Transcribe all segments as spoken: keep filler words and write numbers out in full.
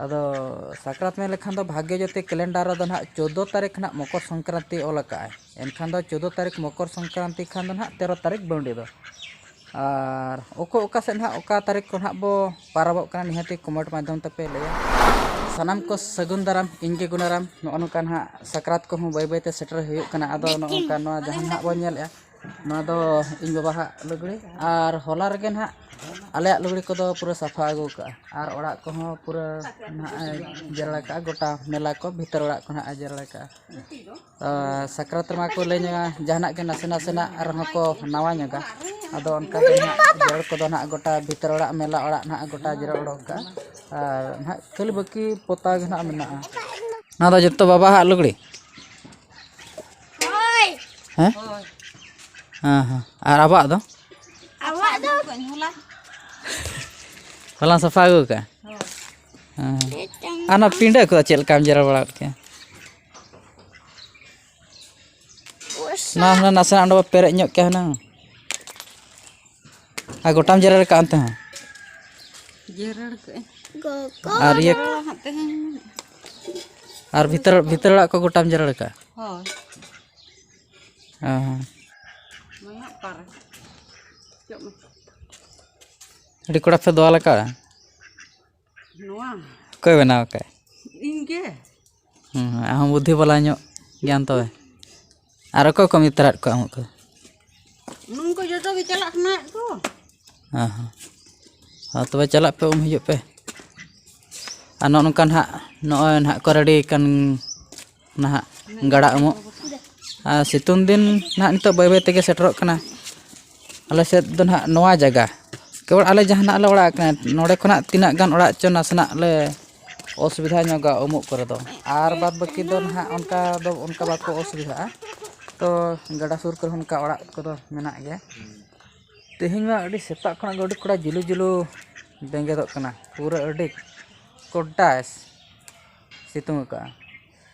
ᱟᱫᱚ ᱥᱟᱠᱨᱟᱛ ᱢᱮᱱ ᱞᱮᱠᱷᱟᱱ ᱫᱚ ᱵᱷᱟᱜᱽᱭᱚ ᱡᱳᱛᱤ ᱠᱮᱞᱮᱱᱰᱟᱨ ᱨᱮᱫᱚ ᱱᱟᱦᱟᱜ ᱪᱳᱫᱽᱫᱳ ᱛᱟᱹᱨᱤᱠᱷ ᱱᱟᱦᱟᱜ ᱢᱚᱠᱚᱨ ᱥᱚᱝᱠᱨᱟᱱᱛᱤ ᱚᱞ ᱟᱠᱟᱫᱼᱟᱭ᱾ ᱮᱱᱠᱷᱟᱱ ᱫᱚ ᱪᱳᱫᱽᱫᱳ ᱛᱟᱹᱨᱤᱠᱷ ᱢᱚᱠᱚᱨ ᱥᱚᱝᱠᱨᱟᱱᱛᱤ ᱠᱷᱟᱱ ᱫᱚ ᱱᱟᱦᱟᱜ ᱛᱮᱨᱚ ᱛᱟᱹᱨᱤᱠᱷ ᱵᱟᱹᱣᱰᱤ ᱫᱚ᱾ ᱟᱨ ᱚᱠᱚ ᱚᱠᱟ ᱥᱮᱫ ᱱᱟᱦᱟᱜ ᱚᱠᱟ ᱛᱟᱹᱨᱤᱠᱷ ᱠᱚ ᱱᱟᱦᱟᱜ ᱵᱚ ᱯᱟᱨᱟᱵᱚᱜ ᱠᱟᱱᱟ, ᱱᱤᱦᱟᱹᱛᱤ ᱠᱚᱢᱮᱱᱴ ᱢᱟᱫᱽᱫᱷᱚᱢ ᱛᱮᱯᱮ ᱞᱟᱹᱭᱟ᱾ ᱥᱟᱱᱟᱢ ᱠᱚ ᱥᱟᱹᱜᱩᱱ ᱫᱟᱨᱟᱢ, ᱤᱧ ᱜᱮ ᱜᱩᱱᱟᱨᱟᱢ᱾ ᱱᱚᱜᱼᱚ ᱱᱚᱝᱠᱟ ᱱᱟᱦᱟᱜ ᱥᱟᱠᱨᱟᱛ ᱠᱚᱦᱚᱸ ᱵᱟᱹᱭ ᱵᱟᱹᱭ ᱛᱮ ᱥᱮᱴᱮᱨ ᱦᱩᱭᱩᱜ ᱠᱟᱱᱟ᱾ ᱟᱫᱚ ᱱᱚᱜᱼᱚ ᱱᱚᱝᱠᱟ ᱱᱚᱣᱟ ᱡᱟᱦᱟᱸ ᱱᱟᱦᱟᱜ ᱵᱚᱱ ᱧᱮᱞᱮᱫᱼᱟ, ᱱᱚᱣᱟ ᱫᱚ ᱤᱧ ᱵᱟᱵᱟ ᱦᱟᱜ ᱞᱩᱜᱽᱲᱤ, ᱟᱨ ᱦᱚᱞᱟ ᱨᱮᱜᱮ ᱱᱟᱦᱟᱜ ᱟᱞᱮᱭᱟᱜ ᱞᱩᱜᱽᱲᱤ ᱠᱚᱫᱚ ᱯᱩᱨᱟᱹ ᱥᱟᱯᱷᱟ ᱟᱹᱜᱩ ᱠᱟᱜᱼᱟ, ᱟᱨ ᱚᱲᱟᱜ ᱠᱚᱦᱚᱸ ᱯᱩᱨᱟᱹ ᱱᱟᱦᱟᱜ ᱮ ᱡᱮᱨᱮᱲ ᱠᱟᱜᱼᱟ, ᱜᱚᱴᱟ ᱢᱮᱞᱟ ᱠᱚ ᱵᱷᱤᱛᱟᱹᱨ ᱚᱲᱟᱜ ᱠᱚ ᱱᱟᱦᱟᱜ ᱮ ᱡᱮᱨᱮᱲ ᱠᱟᱜᱼᱟ᱾ ᱟᱨ ᱥᱟᱠᱨᱟᱛ ᱨᱮᱢᱟ ᱠᱚ ᱞᱟᱹᱭ ᱧᱚᱜᱟ ᱡᱟᱦᱟᱱᱟᱜ ᱜᱮ ᱱᱟᱥᱮ ᱱᱟᱥᱮᱱᱟᱜ ᱨᱮᱦᱚᱸ ᱠᱚ ᱱᱟᱣᱟ ᱧᱚᱜᱟ, ᱟᱫᱚ ᱚᱱᱠᱟ ᱜᱮ ᱱᱟᱦᱟᱜ ᱡᱮᱨᱮᱲ ᱠᱚᱫᱚ ᱱᱟᱦᱟᱜ ᱜᱚᱴᱟ ᱵᱷᱤᱛᱟᱹᱨ ᱚᱲᱟᱜ ᱢᱮᱞᱟ ᱚᱲᱟᱜ ᱱᱟᱦᱟᱜ ᱜᱚᱴᱟ ᱡᱮᱨᱮᱲ ᱚᱰᱚᱠ ᱠᱟᱜᱼᱟ, ᱟᱨ ᱱᱟᱦᱟᱜ ᱠᱷᱟᱹᱞᱤ ᱵᱟᱹᱠᱤ ᱯᱚᱛᱟᱣ ᱜᱮ ᱱᱟᱦᱟᱜ ᱢᱮᱱᱟᱜᱼᱟ᱾ ᱱᱚᱣᱟ ᱫᱚ ᱡᱚᱛᱚ ᱵᱟᱵᱟ ᱦᱟᱜ ᱞᱩᱜᱽᱲᱤ? ᱦᱳᱭ᱾ ᱦᱮᱸ? ᱦᱳᱭ᱾ ᱦᱮᱸ, ᱦᱮᱸ᱾ ᱟᱨ ᱟᱵᱚᱣᱟᱜ ᱫᱚ? ᱟᱵᱚᱣᱟᱜ ᱫᱚ ᱦᱚᱞᱟ᱾ ᱦᱚᱞᱟᱢ ᱥᱟᱯᱷᱟ ᱟᱹᱜᱩ ᱠᱟᱜᱼᱟ? ᱦᱳᱭ᱾ ᱦᱮᱸ᱾ ᱢᱤᱫᱴᱟᱝ ᱟᱨ ᱚᱱᱟ ᱯᱤᱸᱰᱟᱹ ᱠᱚ ᱪᱮᱫ ᱞᱮᱠᱟᱢ ᱡᱮᱨᱮᱲ ᱵᱟᱲᱟ ᱠᱮᱫ ᱠᱮᱭᱟ? ᱚᱱᱟ ᱦᱩᱱᱟᱹᱝ ᱱᱟᱥᱮᱱᱟᱜ ᱚᱸᱰᱮ ᱵᱚ ᱯᱮᱨᱮᱡ ᱧᱚᱜ ᱠᱮᱭᱟ ᱦᱩᱱᱟᱹᱝ᱾ ᱟᱨ ᱜᱚᱴᱟᱢ ᱡᱮᱨᱮᱲ ᱠᱟᱜᱼᱟ ᱚᱱᱛᱮ ᱦᱚᱸ? ᱡᱮᱨᱮᱲ ᱠᱟᱜᱼᱟᱹᱧ᱾ ᱟᱨ ᱤᱭᱟᱹ ᱡᱮᱨᱮᱲ ᱦᱟᱸᱜ ᱛᱮᱦᱮᱧ᱾ ᱟᱨ ᱵᱷᱤᱛᱟᱹᱨ, ᱵᱷᱤᱛᱟᱹᱨ ᱚᱲᱟᱜ ᱠᱚ ᱜᱚᱴᱟᱢ ᱡᱮᱨᱮᱲ ᱠᱟᱜᱼᱟ? ᱦᱳᱭ᱾ ᱚ ᱦᱚᱸ᱾ ᱢᱟᱭᱟ ᱚᱠᱟᱨᱮ? ᱪᱚᱜ ᱢᱮ᱾ ᱟᱹᱰᱤ ᱠᱚᱲᱟ ᱯᱮ ᱫᱚᱣᱟᱞ ᱟᱠᱟᱫᱼᱟ᱾ ᱱᱚᱣᱟ? ᱚᱠᱚᱭ ᱵᱮᱱᱟᱣ ᱟᱠᱟᱫ? ᱤᱧ ᱜᱮ᱾ ᱦᱩᱸ, ᱟᱢ ᱦᱚᱸ ᱵᱩᱫᱽᱫᱷᱤ ᱵᱟᱞᱟ ᱧᱚᱜ ᱜᱮᱭᱟᱢ ᱛᱚᱵᱮ᱾ ᱟᱨ ᱚᱠᱚᱭ ᱠᱚᱢ ᱤᱫᱤ ᱛᱚᱨᱟᱭᱮᱫ ᱠᱚᱣᱟ ᱩᱢᱩᱜ ᱠᱚ? ᱩᱱᱠᱩ ᱡᱚᱛᱚ ᱜᱮ ᱪᱟᱞᱟᱜ ᱥᱟᱱᱟᱭᱮᱫ ᱠᱚ᱾ ᱦᱮᱸ, ᱦᱮᱸ᱾ ᱦᱚᱸ, ᱛᱚᱵᱮ ᱪᱟᱞᱟᱜ ᱯᱮ, ᱩᱢ ᱦᱤᱡᱩᱜ ᱯᱮ᱾ ᱟᱨ ᱱᱚᱜᱼᱚ ᱱᱚᱝᱠᱟ ᱱᱟᱦᱟᱜ, ᱱᱚᱜᱼᱚᱭ ᱱᱟᱦᱟᱜ ᱠᱚ ᱨᱮᱰᱤ ᱟᱠᱟᱱ ᱱᱟᱦᱟᱜ ᱜᱟᱰᱟ ᱩᱢᱩᱜ᱾ ᱟᱨ ᱥᱤᱛᱩᱝ ᱫᱤᱱ ᱱᱟᱦᱟᱜ ᱱᱤᱛᱚᱜ ᱵᱟᱹᱭ ᱵᱟᱹᱭ ᱛᱮᱜᱮ ᱥᱮᱴᱮᱨᱚᱜ ᱠᱟᱱᱟ᱾ ᱟᱞᱮ ᱥᱮᱫ ᱫᱚ ᱱᱟᱦᱟᱜ ᱱᱚᱣᱟ ᱡᱟᱭᱜᱟ, ᱠᱮᱵᱚᱞ ᱟᱞᱮ ᱡᱟᱦᱟᱸ ᱱᱟᱦᱟᱜ ᱞᱮ ᱚᱲᱟᱜ ᱠᱟᱱᱟ, ᱱᱚᱰᱮ ᱠᱷᱚᱱᱟᱜ ᱛᱤᱱᱟᱹᱜ ᱜᱟᱱ ᱚᱲᱟᱜ ᱪᱚ ᱱᱟᱥᱮᱱᱟᱜ ᱞᱮ ᱚᱥᱩᱵᱤᱫᱷᱟ ᱧᱚᱜᱟ ᱩᱢᱩᱜ ᱠᱚᱨᱮ ᱫᱚ, ᱟᱨ ᱵᱟᱫᱽ ᱵᱟᱹᱠᱤ ᱫᱚ ᱱᱟᱦᱟᱜ ᱚᱱᱠᱟ ᱫᱚ, ᱚᱱᱠᱟ ᱵᱟᱠᱚ ᱚᱥᱩᱵᱤᱫᱷᱟᱜᱼᱟ᱾ ᱛᱚ ᱜᱟᱰᱟ ᱥᱩᱨ ᱠᱚᱨᱮ ᱦᱚᱸ ᱚᱱᱠᱟ ᱚᱲᱟᱜ ᱠᱚᱫᱚ ᱢᱮᱱᱟᱜ ᱜᱮᱭᱟ᱾ ᱛᱮᱦᱮᱧ ᱢᱟ ᱟᱹᱰᱤ ᱥᱮᱛᱟᱜ ᱠᱷᱚᱱᱟᱜ ᱜᱮ ᱟᱹᱰᱤ ᱠᱚᱲᱟ ᱡᱩᱞᱩ ᱡᱩᱞᱩ ᱵᱮᱸᱜᱮᱫᱚᱜ ᱠᱟᱱᱟ, ᱯᱩᱨᱟᱹ ᱟᱹᱰᱤ ᱠᱚᱰᱟᱭ ᱥᱤᱛᱩᱝ ᱟᱠᱟᱫᱼᱟ᱾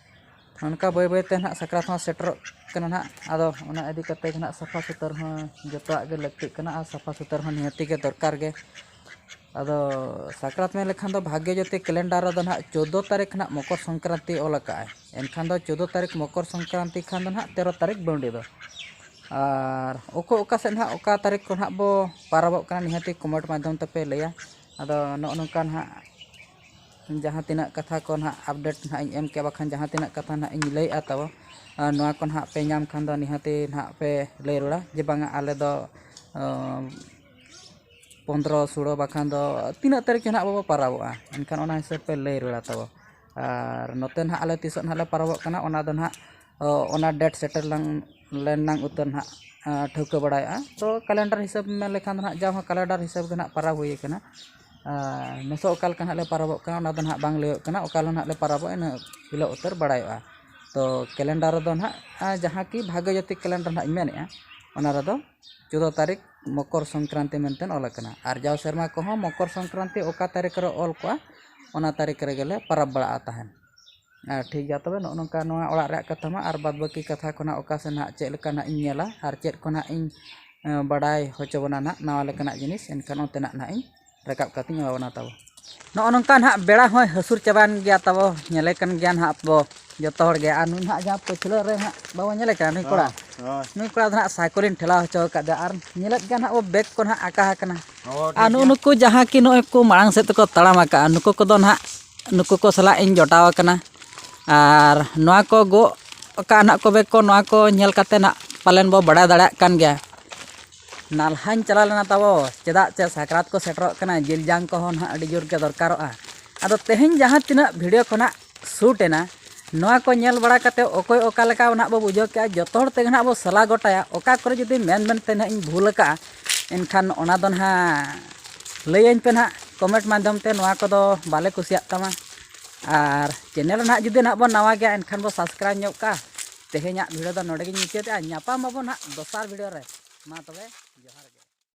ᱚᱱᱠᱟ ᱵᱟᱹᱭ ᱵᱟᱹᱭ ᱛᱮ ᱱᱟᱦᱟᱜ ᱥᱟᱠᱨᱟᱛ ᱦᱚᱸ ᱥᱮᱴᱮᱨᱚᱜ ᱠᱟᱱᱟ ᱱᱟᱦᱟᱜ, ᱟᱫᱚ ᱚᱱᱟ ᱤᱫᱤ ᱠᱟᱛᱮ ᱜᱮ ᱱᱟᱦᱟᱜ ᱥᱟᱯᱷᱟ ᱥᱩᱛᱟᱹᱨ ᱦᱚᱸ ᱡᱚᱛᱚᱣᱟᱜ ᱜᱮ ᱞᱟᱹᱠᱛᱤᱜ ᱠᱟᱱᱟ, ᱟᱨ ᱥᱟᱯᱷᱟ ᱥᱩᱛᱟᱹᱨ ᱦᱚᱸ ᱱᱤᱦᱟᱹᱛᱤ ᱜᱮ ᱫᱚᱨᱠᱟᱨ ᱜᱮ᱾ ᱟᱫᱚ ᱥᱟᱠᱨᱟᱛ ᱢᱮᱱ ᱞᱮᱠᱷᱟᱱ ᱫᱚ ᱵᱷᱟᱜᱽᱭᱚ ᱡᱳᱛᱤ ᱠᱮᱞᱮᱱᱰᱟᱨ ᱨᱮᱫᱚ ᱱᱟᱦᱟᱜ ᱪᱳᱫᱽᱫᱳ ᱛᱟᱹᱨᱤᱠᱷ ᱱᱟᱦᱟᱜ ᱢᱚᱠᱚᱨ ᱥᱚᱝᱠᱨᱟᱱᱛᱤ ᱚᱞ ᱟᱠᱟᱫᱼᱟᱭ᱾ ᱮᱱᱠᱷᱟᱱ ᱫᱚ ᱪᱳᱫᱽᱫᱳ ᱛᱟᱹᱨᱤᱠᱷ ᱢᱚᱠᱚᱨ ᱥᱚᱝᱠᱨᱟᱱᱛᱤ ᱠᱷᱟᱱ ᱫᱚ ᱱᱟᱦᱟᱜ ᱛᱮᱨᱚ ᱛᱟᱹᱨᱤᱠᱷ ᱵᱟᱹᱣᱰᱤ ᱫᱚ᱾ ᱟᱨ ᱚᱠᱚ ᱚᱠᱟ ᱥᱮᱫ ᱱᱟᱦᱟᱜ ᱚᱠᱟ ᱛᱟᱹᱨᱤᱠᱷ ᱠᱚ ᱱᱟᱦᱟᱜ ᱵᱚ ᱯᱟᱨᱟᱵᱚᱜ ᱠᱟᱱᱟ, ᱱᱤᱦᱟᱹᱛᱤ comment ᱢᱟᱫᱽᱫᱷᱚᱢ ᱛᱮᱯᱮ ᱞᱟᱹᱭᱟ᱾ ᱟᱫᱚ ᱱᱚᱜᱼᱚ ᱱᱚᱝᱠᱟ ᱱᱟᱦᱟᱜ ᱡᱟᱦᱟᱸ ᱛᱤᱱᱟᱹᱜ ᱠᱟᱛᱷᱟ ᱠᱚ ᱱᱟᱦᱟᱜ update ᱱᱟᱦᱟᱜ ᱤᱧ ᱮᱢ ᱠᱮᱜᱼᱟ, ᱵᱟᱠᱷᱟᱱ ᱡᱟᱦᱟᱸ ᱛᱤᱱᱟᱹᱜ ᱠᱟᱛᱷᱟ ᱱᱟᱦᱟᱜ ᱤᱧ ᱞᱟᱹᱭᱮᱫᱼᱟ ᱛᱟᱵᱚ, ᱟᱨ ᱱᱚᱣᱟ ᱠᱚ ᱱᱟᱦᱟᱜ ᱯᱮ ᱧᱟᱢ ᱠᱷᱟᱱ ᱫᱚ ᱱᱤᱦᱟᱹᱛᱤ ᱱᱟᱦᱟᱜ ᱯᱮ ᱞᱟᱹᱭ ᱨᱩᱣᱟᱹᱲᱟ ᱡᱮ ᱵᱟᱝᱟ ᱟᱞᱮ ᱫᱚ, ᱟᱸ, ᱯᱚᱱᱫᱽᱨᱚ, ᱥᱳᱲᱳ ᱵᱟᱠᱷᱟᱱ ᱫᱚ ᱛᱤᱱᱟᱹᱜ ᱛᱟᱹᱨᱤᱠᱷ ᱪᱚ ᱱᱟᱦᱟᱜ ᱵᱟᱵᱚ ᱯᱟᱨᱟᱵᱚᱜᱼᱟ, ᱮᱱᱠᱷᱟᱱ ᱚᱱᱟ ᱦᱤᱥᱟᱹᱵ ᱯᱮ ᱞᱟᱹᱭ ᱨᱩᱣᱟᱹᱲᱟ ᱛᱟᱵᱚ᱾ ᱟᱨ ᱱᱚᱛᱮ ᱱᱟᱦᱟᱜ ᱟᱞᱮ ᱛᱤᱥᱚᱜ ᱱᱟᱦᱟᱜ ᱞᱮ ᱯᱟᱨᱟᱵᱚᱜ ᱠᱟᱱᱟ, ᱚᱱᱟ ᱫᱚ ᱱᱟᱦᱟᱜ, ᱚ, ᱚᱱᱟ date ᱥᱮᱴᱮᱨ ᱞᱟᱝ, ᱞᱮᱱ ᱱᱟᱝ ᱩᱛᱟᱹᱨ ᱱᱟᱦᱟᱜ, ᱟᱸ, ᱴᱷᱟᱹᱣᱠᱟᱹ ᱵᱟᱲᱟᱭᱚᱜᱼᱟ᱾ ᱛᱚ calendar ᱦᱤᱥᱟᱹᱵ ᱢᱮᱱ ᱞᱮᱠᱷᱟᱱ ᱫᱚ ᱱᱟᱦᱟᱜ ᱡᱟᱣ ᱦᱚᱸ calendar ᱦᱤᱥᱟᱹᱵ ᱜᱮ ᱱᱟᱦᱟᱜ ᱯᱟᱨᱟᱵᱽ ᱦᱩᱭ ᱟᱠᱟᱱᱟ᱾ ᱟᱨ ᱱᱮᱥᱚᱜ ᱚᱠᱟ ᱞᱮᱠᱟ ᱱᱟᱦᱟᱜ ᱞᱮ ᱯᱟᱨᱟᱵᱚᱜ ᱠᱟᱱᱟ, ᱚᱱᱟ ᱫᱚ ᱱᱟᱦᱟᱜ ᱵᱟᱝ ᱞᱟᱹᱭᱚᱜ ᱠᱟᱱᱟ᱾ ᱚᱠᱟ ᱦᱤᱞᱳᱜ ᱱᱟᱦᱟᱜ ᱞᱮ ᱯᱟᱨᱟᱵᱚᱜᱼᱟ, ᱤᱱᱟᱹ ᱦᱤᱞᱳᱜ ᱩᱛᱟᱹᱨ ᱵᱟᱲᱟᱭᱚᱜᱼᱟ᱾ ᱛᱚ calendar ᱨᱮᱫᱚ ᱱᱟᱦᱟᱜ, ᱟᱸ, ᱡᱟᱦᱟᱸ ᱠᱤ ᱵᱷᱟᱜᱽᱭᱚ ᱡᱳᱛᱤ calendar ᱱᱟᱦᱟᱜ ᱤᱧ ᱢᱮᱱᱮᱫᱼᱟ, ᱚᱱᱟ ᱨᱮᱫᱚ ᱪᱳᱫᱽᱫᱳ ᱛᱟᱹᱨᱤᱠᱷ ᱢᱚᱠᱚᱨ ᱥᱚᱝᱠᱨᱟᱱᱛᱤ ᱢᱮᱱᱛᱮ ᱚᱞ ᱟᱠᱟᱱᱟ᱾ ᱟᱨ ᱡᱟᱣ ᱥᱮᱨᱢᱟ ᱠᱚᱦᱚᱸ ᱢᱚᱠᱚᱨ ᱥᱚᱝᱠᱨᱟᱱᱛᱤ ᱚᱠᱟ ᱛᱟᱹᱨᱤᱠᱷ ᱨᱮ ᱚᱞ ᱠᱚᱜᱼᱟ, ᱚᱱᱟ ᱛᱟᱹᱨᱤᱠᱷ ᱨᱮᱜᱮ ᱞᱮ ᱯᱟᱨᱟᱵᱽ ᱵᱟᱲᱟᱜᱼᱟ ᱛᱟᱦᱮᱱ᱾ ᱟᱨ ᱴᱷᱤᱠ ᱜᱮᱭᱟ, ᱛᱚᱵᱮ ᱱᱚᱜᱼᱚ ᱱᱚᱝᱠᱟ ᱱᱚᱣᱟ ᱚᱲᱟᱜ ᱨᱮᱭᱟᱜ ᱠᱟᱛᱷᱟ ᱢᱟ, ᱟᱨ ᱵᱟᱫᱽ ᱵᱟᱹᱠᱤ ᱠᱟᱛᱷᱟ ᱠᱚ ᱱᱟᱦᱟᱜ ᱚᱠᱟ ᱥᱮᱫ ᱱᱟᱦᱟᱜ ᱪᱮᱫ ᱞᱮᱠᱟ ᱱᱟᱦᱟᱜ ᱤᱧ ᱧᱮᱞᱟ ᱟᱨ ᱪᱮᱫ ᱠᱚ ᱱᱟᱦᱟᱜ ᱤᱧ, ᱮᱸ, ᱵᱟᱰᱟᱭ ᱦᱚᱪᱚ ᱵᱚᱱᱟ ᱱᱟᱦᱟᱜ ᱱᱟᱣᱟ ᱞᱮᱠᱟᱱᱟᱜ ᱡᱤᱱᱤᱥ, ᱮᱱᱠᱷᱟᱱ ᱚᱱᱛᱮᱱᱟᱜ ᱱᱟᱦᱟᱜ ᱤᱧ ᱨᱟᱠᱟᱵ ᱠᱟᱛᱮᱧ ᱮᱢᱟ ᱵᱚᱱᱟ ᱛᱟᱵᱚ᱾ ᱱᱚᱜᱼᱚ ᱱᱚᱝᱠᱟ ᱱᱟᱦᱟᱜ ᱵᱮᱲᱟ ᱦᱚᱸᱭ ᱦᱟᱹᱥᱩᱨ ᱪᱟᱵᱟᱭᱮᱱ ᱜᱮᱭᱟ ᱛᱟᱵᱚ, ᱧᱮᱞᱮ ᱠᱟᱱ ᱜᱮᱭᱟ ᱱᱟᱦᱟᱜ ᱵᱚ ᱡᱚᱛᱚ ᱦᱚᱲ ᱜᱮ᱾ ᱟᱨ ᱱᱩᱭ ᱱᱟᱦᱟᱜ ᱡᱟᱦᱟᱸ ᱯᱟᱹᱪᱷᱞᱟᱹ ᱨᱮ ᱱᱟᱦᱟᱜ ᱵᱟᱵᱚ ᱧᱮᱞᱮ ᱠᱟᱱᱟ, ᱱᱩᱭ ᱠᱚᱲᱟ, ᱦᱳᱭ, ᱦᱳᱭ᱾ ᱱᱩᱭ ᱠᱚᱲᱟ ᱫᱚ ᱱᱟᱦᱟᱜ ᱥᱟᱭᱠᱮᱞᱤᱧ ᱴᱷᱮᱞᱟᱣ ᱦᱚᱪᱚ ᱟᱠᱟᱫᱮᱭᱟ᱾ ᱟᱨ ᱧᱮᱞᱮᱫ ᱜᱮᱭᱟ ᱱᱟᱦᱟᱜ ᱵᱚ, bag ᱠᱚ ᱱᱟᱦᱟᱜ ᱟᱠᱟ ᱟᱠᱟᱱᱟ᱾ ᱦᱳᱭ, ᱴᱷᱤᱠ ᱟᱨ ᱱᱩᱜᱼᱩ ᱜᱮᱭᱟ᱾ ᱱᱩᱠᱩ ᱡᱟᱦᱟᱸ ᱠᱤ ᱱᱚᱜᱼᱚᱭ ᱠᱚ ᱢᱟᱲᱟᱝ ᱥᱮᱫ ᱛᱮᱠᱚ ᱛᱟᱲᱟᱢ ᱟᱠᱟᱫᱼᱟ, ᱱᱩᱠᱩ ᱠᱚᱫᱚ ᱱᱟᱦᱟᱜ, ᱱᱩᱠᱩ ᱠᱚ ᱥᱟᱞᱟᱜ ᱤᱧ ᱡᱚᱴᱟᱣ ᱟᱠᱟᱱᱟ᱾ ᱟᱨ ᱱᱚᱣᱟ ᱠᱚ ᱜᱚᱜ ᱟᱠᱟᱫ ᱱᱟᱦᱟᱜ ᱠᱚ bag ᱠᱚ, ᱱᱚᱣᱟ ᱠᱚ ᱧᱮᱞ ᱠᱟᱛᱮ ᱱᱟᱦᱟᱜ ᱯᱟᱞᱮᱱ ᱵᱚ ᱵᱟᱲᱟᱭ ᱫᱟᱲᱮᱭᱟᱜ ᱠᱟᱱ ᱜᱮᱭᱟ᱾ ᱱᱟᱞᱦᱟᱧ ᱪᱟᱞᱟᱣ ᱞᱮᱱᱟ ᱛᱟᱵᱚ, ᱪᱮᱫᱟᱜ ᱪᱮ ᱥᱟᱠᱨᱟᱛ ᱠᱚ ᱥᱮᱴᱮᱨᱚᱜ ᱠᱟᱱᱟ, ᱡᱤᱞ ᱡᱟᱝ ᱠᱚᱦᱚᱸ ᱱᱟᱦᱟᱜ ᱟᱹᱰᱤ ᱡᱳᱨ ᱜᱮ ᱫᱚᱨᱠᱟᱨᱚᱜᱼᱟ᱾ ᱟᱫᱚ ᱛᱮᱦᱮᱧ ᱡᱟᱦᱟᱸ ᱛᱤᱱᱟᱹᱜ video ᱠᱷᱚᱱᱟᱜ shoot ᱮᱱᱟ, ᱱᱚᱣᱟ ᱠᱚ ᱧᱮᱞ ᱵᱟᱲᱟ ᱠᱟᱛᱮ ᱚᱠᱚᱭ ᱚᱠᱟ ᱞᱮᱠᱟ ᱱᱟᱦᱟᱜ ᱵᱚ ᱵᱩᱡᱷᱟᱹᱣ ᱠᱮᱜᱼᱟ, ᱡᱚᱛᱚ ᱦᱚᱲ ᱛᱮᱜᱮ ᱱᱟᱦᱟᱜ ᱵᱚ ᱥᱟᱞᱟ ᱜᱚᱴᱟᱭᱟ᱾ ᱚᱠᱟ ᱠᱚᱨᱮ ᱡᱩᱫᱤ ᱢᱮᱱ ᱢᱮᱱᱛᱮ ᱱᱟᱦᱟᱜ ᱤᱧ ᱵᱷᱩᱞ ᱟᱠᱟᱜᱼᱟ, ᱮᱱᱠᱷᱟᱱ ᱚᱱᱟ ᱫᱚ ᱱᱟᱦᱟᱜ ᱞᱟᱹᱭᱟᱹᱧ ᱯᱮ ᱱᱟᱦᱟᱜ comment ᱢᱟᱫᱽᱫᱷᱚᱢ ᱛᱮ, ᱱᱚᱣᱟ ᱠᱚᱫᱚ ᱵᱟᱞᱮ ᱠᱩᱥᱤᱭᱟᱜ ᱛᱟᱢᱟ᱾ ᱟᱨ channel ᱱᱟᱦᱟᱜ ᱡᱩᱫᱤ ᱱᱟᱦᱟᱜ ᱵᱚᱱ ᱱᱟᱣᱟ ᱜᱮᱭᱟ, ᱮᱱᱠᱷᱟᱱ ᱵᱚ subscribe ᱧᱚᱜ ᱠᱟᱜᱼᱟ᱾ ᱛᱮᱦᱮᱧᱟᱜ video ᱫᱚ ᱱᱚᱰᱮ ᱜᱤᱧ ᱢᱩᱪᱟᱹᱫᱮᱜᱼᱟ᱾ ᱧᱟᱯᱟᱢ ᱟᱵᱚᱱ ᱱᱟᱦᱟᱜ ᱫᱚᱥᱟᱨ video ᱨᱮ᱾ ᱢᱟ ᱛᱚᱵᱮ, ᱡᱚᱦᱟᱨ ᱜᱮ᱾